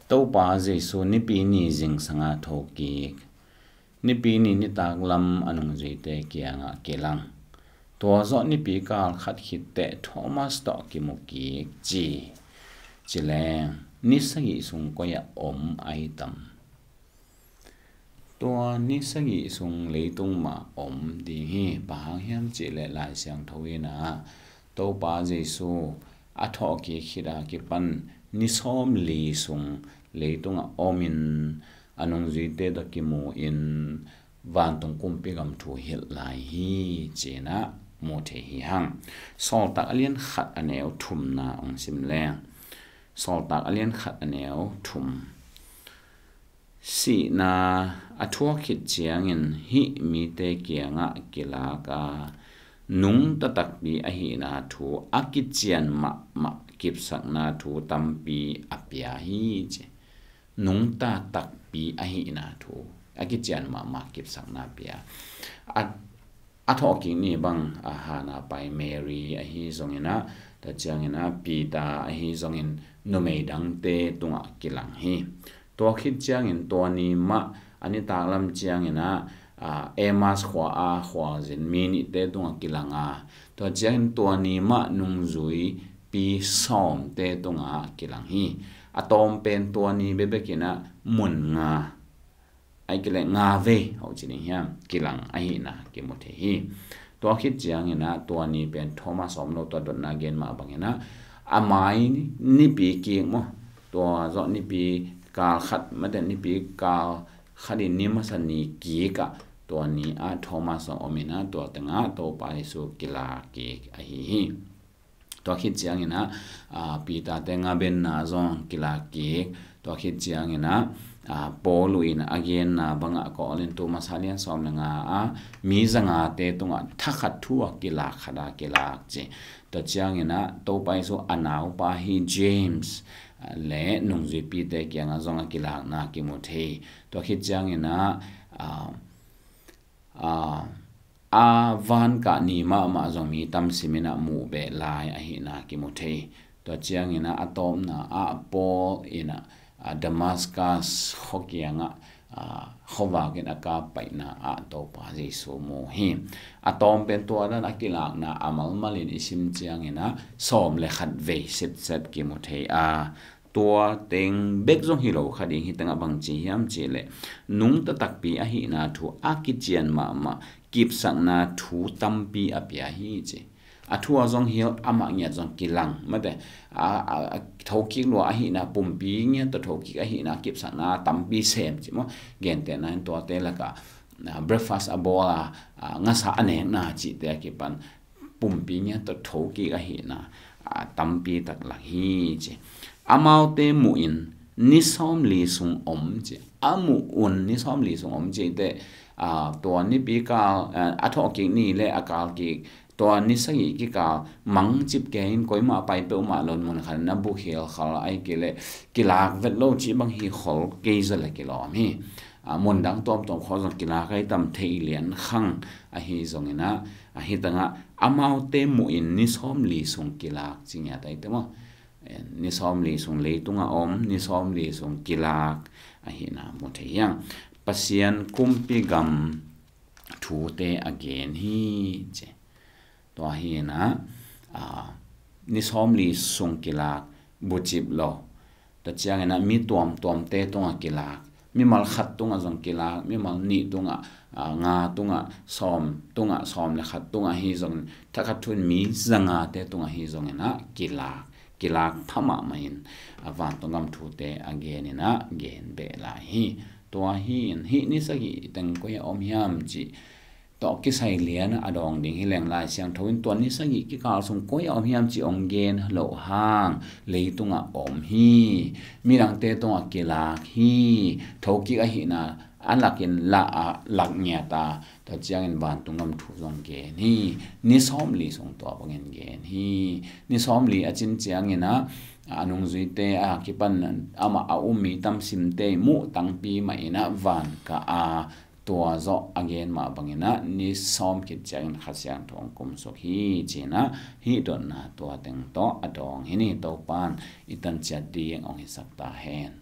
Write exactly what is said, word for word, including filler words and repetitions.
Topa Jesu Nipi ni zingsanga thokik. Nipi ni nitak lam a nungzuite kiangah kilang. Tua zawh nipi kal khat khit teh Thomas tawh kimu kik ci. Ci leng, ni sagih sung koi-ah om a hi tam? Tua ni sagih sung leitung mah om ding hi. Bang hang hiam cih leh Lai Siangtho in ah Topa Jesu a thawhkik khit a kipan ni sawmli sung leitungah omin a nungzuite tawh kimu in vantung kumpi gam thu hilh lai hi, ci-in ah mu thei hi hang. Sawltak a lian khat a neu thumna hong sim leng. Sawltak a lian khat a neu thum. Sihna a thuak khit ciangin hih mite kiangah kilak a, nungta takpi ahihna thu a kician mahmah kipsakna thu tampi a pia hi, ci. Nungta takpi ahihna thu a kician mahmah kipsakna pia. A, a thawhkik ni bang a Hana pai Mary ahi zongin ah, tua ciangin ah Peter ahi zongin numei dangte tungah kilang hi. Tua khit ciangin tua ni mah a nitak lam ciangin ah, a, Emmaus khua a khualzin mi nihte tungah kilang a, tua ciangin tua ni mah nungzuipi sawmte tungah kilang hi. A tawm pen tua ni bekbek in ah mun nga, ahih kei leh nga vei, hong ci ding hiam, kilang ahihna kimu thei hi. Tua khit ciangin ah tua ni pen Thomas a om lo, tua dotna gen mah bangin ah a mai nipi kik maw, tua zawh nipi kal khat, mate, nipi kal khat in ni masa ni kik ah tua ni ah Thomas a om in ah tua tengah Topa Jesu kilak kik ahi hi. Tua khit ciangin ah, a, Peter te ngabenna zong kilak kik. Tua khit ciangin ah, a, Paul in a genna bangah Korintu masa lian sawm le nga ah mi zangate tungah thakhat thu a kilak khat a kilak ci. Tua ciangin ah Topa Jesu a naupa hi James, a, le nungzuipite kiangah zong a kilakna kimu thei. Tua khit ciangin ah, a, a, a van kah ni mahmah zong mi tam sim in ah muh beh lai ahihna kimu thei. Tua ciangin ah a tawpna ah Paul in ah, a, Damascus khua kiangah, a, khuavak in a kap paihna ah Topa Jesu mu hi. A tawm pen tua dan a kilakna a malmal in i sim ciangin ah sawm le khat vei sitset kimu thei a, tua teng bek zong hi lo kha ding, hi tengah bang ci hiam cih leh, nungta takpi ahihna thu a kician mahmah kipsakna thu tampi a pia hi ci. A thu a zong hilh, amah ngiat zong kilang, mate, a, a, a thokik lua ahihna, pumpi ngiat tawh thokik ahihna kipsakna tampi sem ci maw. Gentehna in tuate lakah, a, breakfast a bawl a, a, ngasa a nekna cihte a kipan pumpi ngiat tawh thokik ahihna, a, tampi tak lak hi ci. Amaute muh in ni sawmli sung om ci. A muh un ni sawmli sung om ci teh, a, tua nipi kal, a, a thawhkik ni le a kalkik, tua ni sagih kikal mangcip kei in koimah pai peuhmah lo in mun khat in a bukhial khal ahih kei leh kilak vet lo cih bang hi khol kei zaw le kilawm hi. A, mun dang tuamtuam khawng zong kilak ahi tam, thei lian khang ahi zongin ah, ahi tangah amaute muh in ni sawmli sung kilak ci ngiat ahi te maw. Ni sawmli sung leitungah om, ni sawmli sung kilak ahihna mu thei hi hang. Pasian kumpi gam thute a gen hi ci. Tua hi in ah, a, ni sawmli sung kilak bucip lo. Tua ciangin ah mi tuamtuamte tungah kilak. Mimal khat tungah zong kilak, mimal nih tungah, a, nga tungah, sawm tungah, sawm le khat tungah hi zongin, thakhat thu in mi zangate tungah hi zongin ah kilak. Kilak pha mahmah in, a, vantung gam thute a gen in ah gen beh lai hi. Tua hi in, hih ni sagih teng koi-ah om hiam cih tawh kisai lian a dawng ding hi leng, Lai Siangtho in tua ni sagih kikal sung koi-ah om hiam cih hong gen loh hang, leitungah om hi. Midangte tungah kilak hi. Thokik ahihna a lakin lah a lak ngiat a, tua ciangin vantung gam thu zong gen hi. Ni sawmli sung tua bangin gen hi. Ni sawmli a cin ciangin ah, a nungzuite a kipan amah a um mi tam simte muh tangpi mah in ah van kah a, tua zawh a gen mah bangin ah ni sawm khit ciangin Kha Siangtho hong kumsuk hi ci-in ah, hih dotna tua teng tawh a dawng hi ni. Topa'n i tan ciat ding hong hisak ta hen.